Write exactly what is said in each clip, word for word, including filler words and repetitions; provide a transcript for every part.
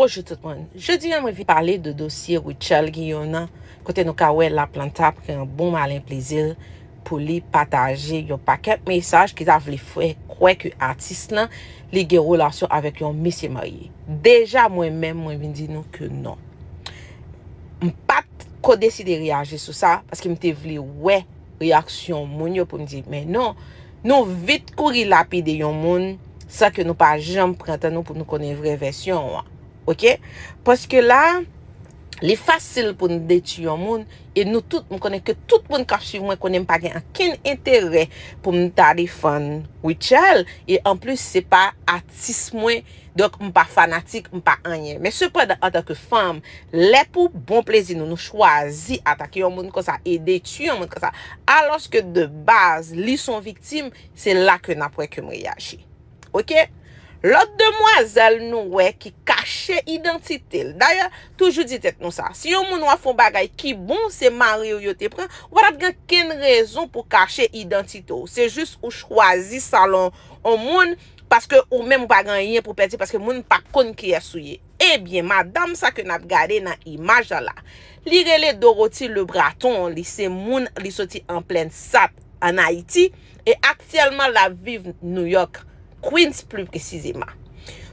Bonjou tout moun. Jodi a, mwen vin pale de dosye Rutshelle Guillaume nan, kote nou ka wè Laplanta pran yon bon malen plezi l pou li pataje yon pakèt mesaj ki ta vle fè kwè ke atis lan, li gen relasyon avèk yon mesye marye. Deja, mwen menm, mwen vin di nou ke non. M pa t ko deside reyaji sou sa, paske m te vle wè reyaksyon moun yo pou m di, men non, nou vit kouri lapide yon moun san ke nou pa janm pran tan nou pou nou konnen vrè vèsyon an. Oke? Paske la, li fasil pou n detwi yon moun, e nou tout, m konnen ke tout moun k ap swiv mwen konnen m pa gen ankenn enterè pou m ta defann Rutshelle, e anplis, se pa atis mwen, donk m pa fanatik, m pa anyen. Men sepandan, antanke fanm, lè pou bon plezi nou, nou chwazi atake yon moun konsa e detwi yon moun konsa, alòske de baz, li se yon viktim, se la ke n ap wè ke m reyaji. Oke? Lòt demwazèl nou wè ki kache idantite l. Dayè, toujou di tèt nou sa. Si yon moun w ap fè yon bagay ki bon, se mari w yo te pran, ou pa t ap gen kenn rezon pou kache idantite w. Se jis ou chwazi salon yon moun paske ou menm ou pa gen anyen pou pèdi, paske moun p ap konn kiyès ou ye. Ebyen, madanm sa ke n ap gade nan imaj la la, li rele Dorothy Le Breton, li se moun, li soti an Plèn Sat, ann Ayiti, e aktyèlman l ap viv New York, Queens pli presizeman.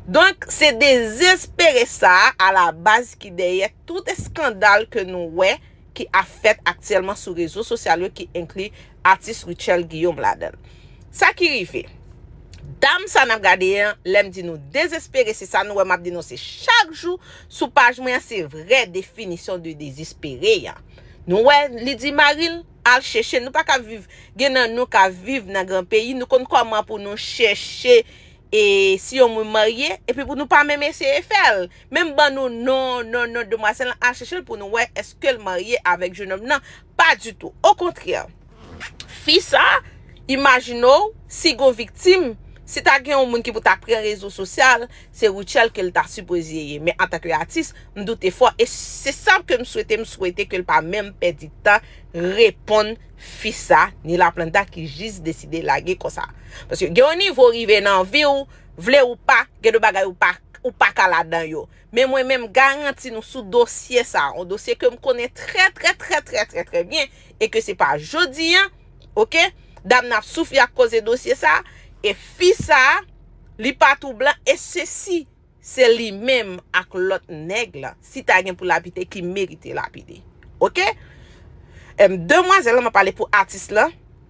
Donk, se dezespere sa a alabaz ki dèyè tout eskandal ke nou wè ki ap fèt aktyèlman sou rezo sosyal yo, ki enkli atis Rutshelle Guillaume ladan l. Sa ki rive? Dam sa n ap gade an, lè m di nou dezespere, se sa nou wè m ap denonse chak jou sou paj mwen an, se vrè definisyon de dezespere an. Nou wè, li di mari l, al chèche, nou pa ka viv, gen nan nou ka viv nan gran peyi, nou konn kòman pou nou chèche, e si yon moun marye, epi pou nou pa menm eseye fè l. Menm ban nou non, non, non demwazèl lan, al chèche l pou nou wè èske l marye avèk jennonm nan. Pa ditou. Okontrè, fi sa, imajine w, si gon viktim, si ta gen yon moun ki pou ta pran rezo sosyal, se Rutshelle ke l ta sipoze ye. Men antanke atis, m doute fò. E se sa ke m swete, m swete ke l pa menm pèdi tan reponn fi sa, ni Laplanta ki jis deside lage konsa. Paske gen yon nivo rive nan vi w, vle ou pa, gen de bagay ou pa, ou pa ka ladan yo. Men mwen menm, m garanti nou sou dosye sa, yon dosye ke m konnen trè, trè, trè, trè, trè, trè byen, e ke se pa jodi an, oke? Dam nan ap soufri ak koze dosye sa, e fi sa, li pa tou blan, e se si se li menm ak lòt nèg la, si ta gen pou lapide, ki merite lapide. Oke? Em, demwazèl la, m ap pale pou atis la,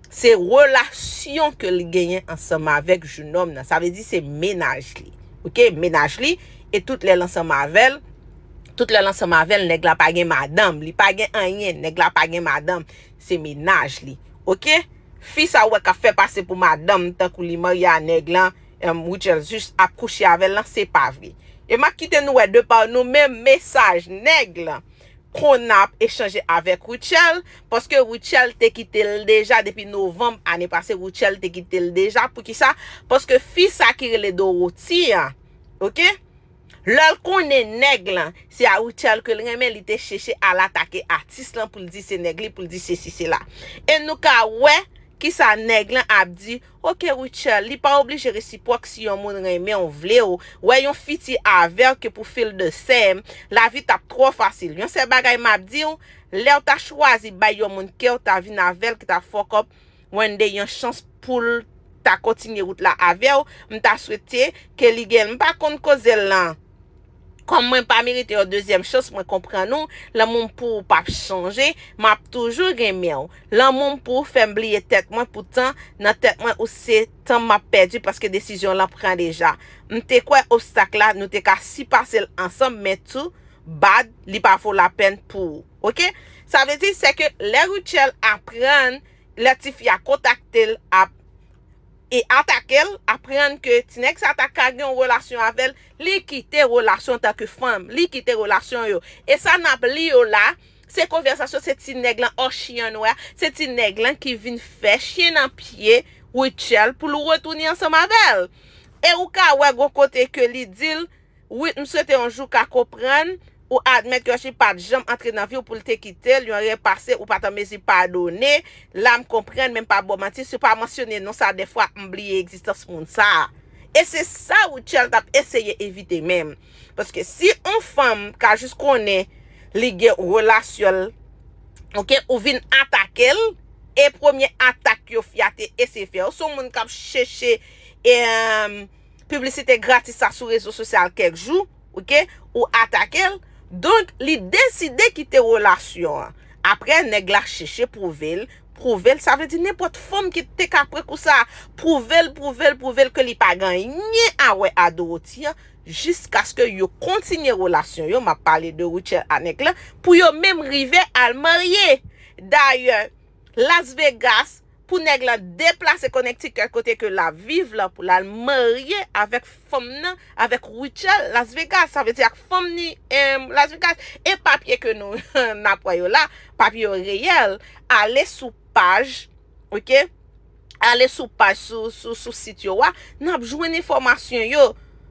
se relasyon ke l genyen ansanm avèk jennonm nan. Sa vle di se mennaj li. Oke? Mennaj li, e tout lè l ansanm avè l, tout lè l ansanm avè l, nèg la pa gen madanm, li pa gen anyen, nèg la pa gen madanm, se mennaj li. Oke? Fi sa w wè k ap fè pase pou madanm, tankou li marye a nèg lan, em, Rutshelle jis ap kouche avè l lan, se pa vre. E m ap kite nou wè de pa nou menm mesaj nèg lan konn ap echanje avèk Rutshelle, paske Rutshelle te kite l deja depi novanm ane pase, Rutshelle te kite l deja. Poukisa? Paske fi sa ki rele Dorothy an, oke? Lè l konnen nèg lan, se a Rutshelle ke l renmen, li te chèche al atake atis lan pou l di se nèg li, pou l di sesi, sela. E nou ka wè kisa nèg lan ap di, oke Rutshelle, li pa oblije resipwòk si yon moun renmen w, vle w, wè yon fiti avè w ke pou fil de sèm, lavi t ap twò fasil. Yon sèl bagay m ap di w, lè w ta chwazi bay yon moun kè w ta vin avè l ki ta fuck up, Wendy yon chans pou l ta kontinye wout la avè w. M ta swete ke li gen, m pa konn koze l lan. Kòm mwen pa merite yon dezyèm chans, mwen konprann ou. Lanmou m pou ou p ap chanje. M ap toujou renmen w. Lanmou m pou ou fè m bliye tèt mwen. Poutan, nan tèt mwen, ou se tan m ap pèdi paske desizyon lan pran deja. M te kwè obstak la, nou te ka sipase l ansanm, men too bad, li pa vo lapèn pou ou. Oke? Sa vle di, se ke lè Rutshelle aprann lè tifi a kontakte l ap e atake l, aprann ke ti nèg sa ta ka gen yon relasyon avè l, li kite relasyon antanke fanm, li kite relasyon yo. E sa n ap li yo la, Se konvèsasyon, se ti nèg lan, ò, chen nwè a, se ti nèg lan ki vin fè chen nan pye Rutshelle pou l retounen ansanm avè l. E ou ka wè gon kote ke li di l, wi, m swete yon jou ka konprann, ou admèt ke Rutshelle pa t janm antre nan vi w pou l te kite l, yon erè pase, ou pa t an mezi padone, la m konprann, men m pa ba w manti, si w pa mansyone non sa, dèfwa m bliye egzistans moun sa a. E se sa Rutshelle t ap eseye evite menm. Paske si yon fanm ka jis konnen li gen relasyon l, oke, ou vin atake l, e premye atak yo fi a te eseye fè, ou se yon moun k ap chèche, e, piblisite gratis sa sou rezo sosyal kèk jou, oke, ou atake l. Donk, li deside kite relasyon an. Apre, nèg la chèche pwouve l, pwouve l, sa vle di nenpòt fanm ki te ka pran kou sa, pwouve l, pwouve l, pwouve l ke li pa gen anyen a wè a Dorothy an, jiskaske yo kontinye relasyon yo, m ap pale de Rutshelle a nèg lan, pou yo menm rive al marye. Dayè, Las Vegas, pou nèg lan deplase Connecticut kote ke l ap viv lan, pou l al marye avèk fanm nan, avèk Rutshelle Las Vegas, sa vle di ak fanm ni, em, Las Vegas. E papye ke nou n ap wè yo la, papye yo reyèl, ale sou paj, oke? Ale sou paj, sou, sou, sou sit yo a, n ap jwenn enfòmasyon yo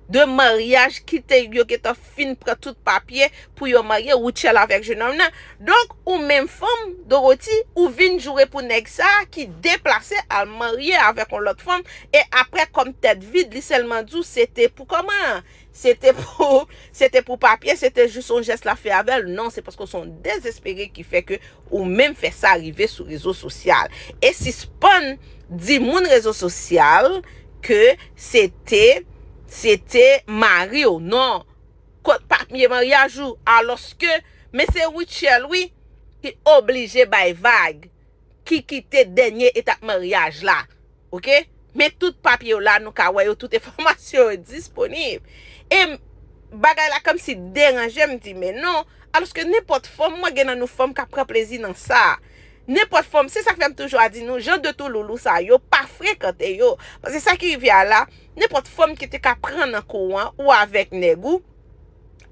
de maryaj ki te, yo gentan fin pran tout papye pou yo marye Rutshelle avèk jenòm nan. Donk, ou menm fanm, Dorothy, ou vin joure pou nèg sa a ki deplase al marye avèk yon lòt fanm, e apre, kòm tèt vid, li sèlman di w se te pou kòman? Se te pou, se te pou papye, se te jis yon jès l ap fè avè l. Non, se paske w se yon dezespere ki fè ke ou menm fè sa rive sou rezo sosyal. E sispann di moun rezo sosyal ke se te, se te mari w. Non. Kot papye maryaj ou? Alòske, men se Rutshelle, wi, ki oblije bay vag, ki kite dènye etap maryaj la. Oke? Men tout papye yo la, nou ka wè yo, tout enfòmasyon yo disponib. E m, bagay la kòmsi deranje m, m di, men non. Alòske nenpòt fanm, mwen gen nan nou fanm k ap pran plezi nan sa. Nenpòt fanm, se sa k fè m toujou a di nou, jan de touloulou sa yo, pa frekante yo. Paske sa ki rive a la, nenpòt fanm ki te ka pran nan kou an, ou avèk nèg ou,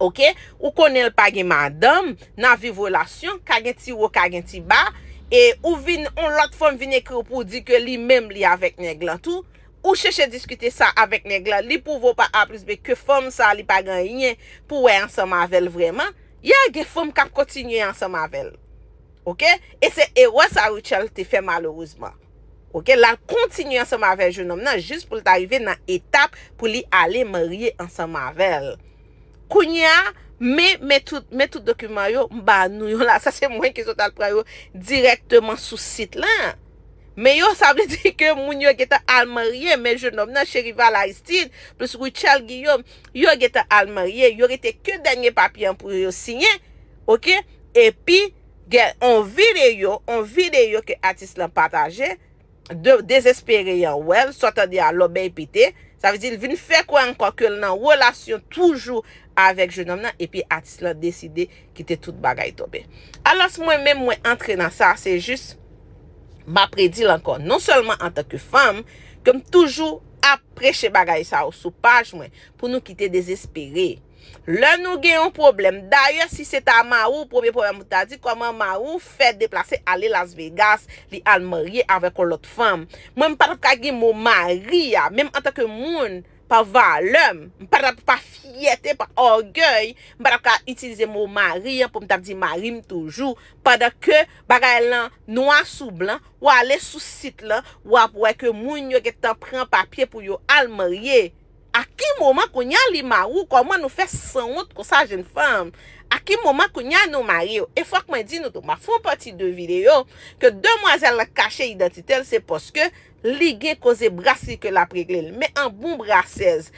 oke? Ou konnen l pa gen madanm, n ap viv relasyon, ka gen ti wo, ka gen ti ba, e ou vin, yon lòt fanm vin ekri w pou di ke li menm li avèk nèg lan tou, ou chèche diskite sa avèk nèg lan, li pwouve w pa A plis B ke fanm sa a, li pa gen anyen pou wè ansanm avè l vrèman, y a gen fanm k ap kontinye ansanm avè l. Oke? E se erè sa Rutshelle te fè malerezman. Oke? L al kontinye ansanm avè jenòm nan jis pou l ta rive nan etap pou li ale marye ansanm avè l. Kounye a, men, men tout, men tout dokiman yo, m ba nou yo la. Sa se mwen ki sot al pran yo dirèkteman sou sit lan. Men yo, sa vle di ke moun yo gentan al marye, men jenòm nan, Cherival Aristide, plis Rutshelle Guillaume, yo gentan al marye, yo rete ke dènye papye an pou yo siyen, oke? Epi, gen on videyo, on videyo ke atis lan pataje, de, dezespere an wè l, sa w tande a lòbèy pete, sa vle di l vin fè kwè ankò ke l nan relasyon toujou avèk jenòm nan, epi atis lan deside kite tout bagay tonbe. Alòs, mwen menm, mwen antre nan sa, se jis, m ap redi l ankò, non sèlman antanke fanm, ke m toujou ap preche bagay sa yo sou paj mwen, pou nou kite dezespere. Lè nou gen yon pwoblèm, dayè, si se ta mari w, premye pwoblèm ou ta di, kòman mari w fè deplase ale Las Vegas, li al marye avèk yon lòt fanm? Mwen, m pa t ap ka gen mo mari a, menm antanke moun, pa valè m, m pa t ap, pa fyète, pa ògèy, m pa t ap ka itilize mo mari an pou m t ap di mari m toujou, pandan ke bagay lan nwa sou blan, w ale sou sit lan, w ap wè ke moun yo gentan pran papye pou yo al marye. A ki moman kounye a li mari w? Kòman nou fè sanwont konsa, jenn fanm? A ki moman kounye a nou mari w? E fòk mwen di nou tou, m ap fè yon pati de videyo ke demwazèl la kache idantite l, se paske li gen koze brasri ke l ap regle l. Men an bon brasèz,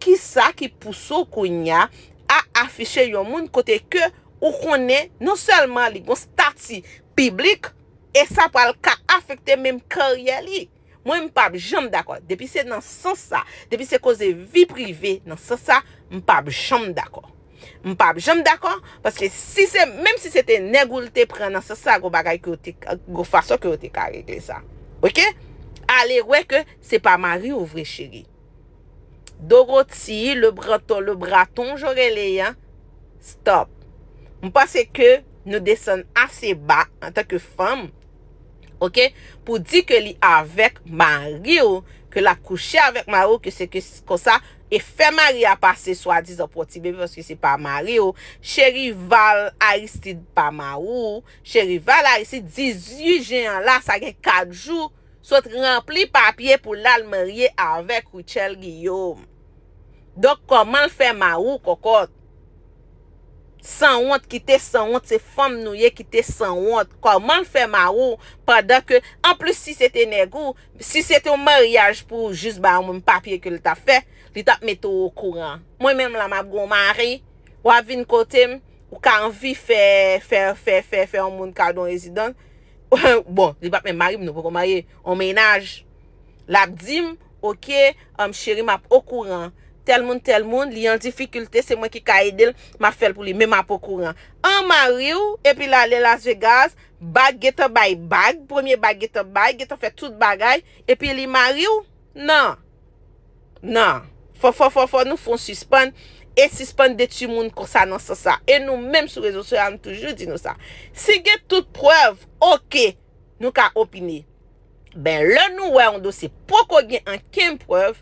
kisa ki pouse w kounye a a afiche yon moun kote ke ou konnen non sèlman li gen yon stati piblik, e sa pral ka afekte menm karyè li? Mwen, m p ap janm dakò. Depi se nan sans sa, depi se koze vi prive nan sans sa, m p ap janm dakò. M p ap janm dakò, paske si se, menm si se te nèg ou l te pran nan sans sa, gon bagay ke yo te, gon fason ke yo te ka regle sa. Oke? Ale wè ke se pa mari w vre, cheri. Dorothy, le braton, le braton, jan w rele a, stop. M panse ke nou desann ase ba antanke fanm, oke, pou di ke li avèk mari w, ke l ap kouche avèk mari w, ke se ke konsa, e fè mari a pase swadizan pou yon ti bebe paske se pa mari w. Cherival Aristide pa mari w. Cherival Aristide, dizuit jen an la, sa gen kat jou, sot ranpli papye pou l al marye avèk Rutshelle Guillaume. Donk, kòman l fè mari w kòkòt? Sanwont, kite sanwont, se fanm nou ye, kite sanwont. Kòman l fè mari w pandan ke, anplis, si se te nèg ou, si se te yon maryaj pou w jis ba yon moun papye ke l t ap fè, li t ap mete w okouran. Mwen menm la, m ap gen yon mari, w ap vin kote m, ou ka anvi fè, fè, fè, fè, fè yon moun kado yon rezidans. Bon, li p ap menm mari m, nou poko marye, yon mennaj. L ap di m, oke, um, cheri, m ap okouran. Tèl moun, tèl moun, li an difikilte, se mwen ki ka ede l, m ap fè l pou li, men m ap okouran. An mari w, epi l ale Las Vegas, bag gentan bay bag, premye bag gentan bay, gentan fè tout bagay, epi li mari w? Nan. Nan. Fò, fò, fò, fò nou fè yon sispann, e sispann detwi moun konsa nan sans sa. E nou menm sou rezo sosyal, nou toujou di nou sa. Si gen tout prèv, oke, nou ka opine. Ben, lè nou wè yon dosye poko gen ankenn prèv,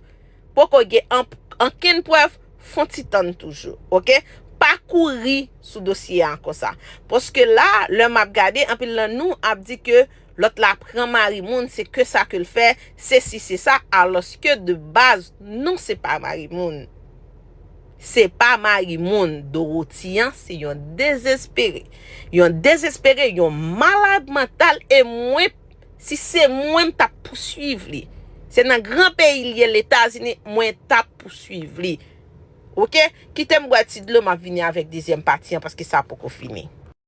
poko gen an-, ankenn prèv, fè yon ti tann toujou, oke? Pa kouri sou dosye a konsa. Paske la, lè m ap gade, anpil nan nou ap di ke lòt la pran mari moun, se ke sa ke l fè, se si, se sa, alòske de baz, non, se pa mari moun. Se pa mari moun. Dorothy an, se yon dezespere. Yon dezespere, yon malad mantal, e mwen, si se mwen, m t ap pouswiv li. Se nan gran peyi l ye, Letazini, mwen t ap pouswiv li. Oke? Kite m bwè ti dlo, m ap vini avèk dezyèm pati an, paske sa poko fini.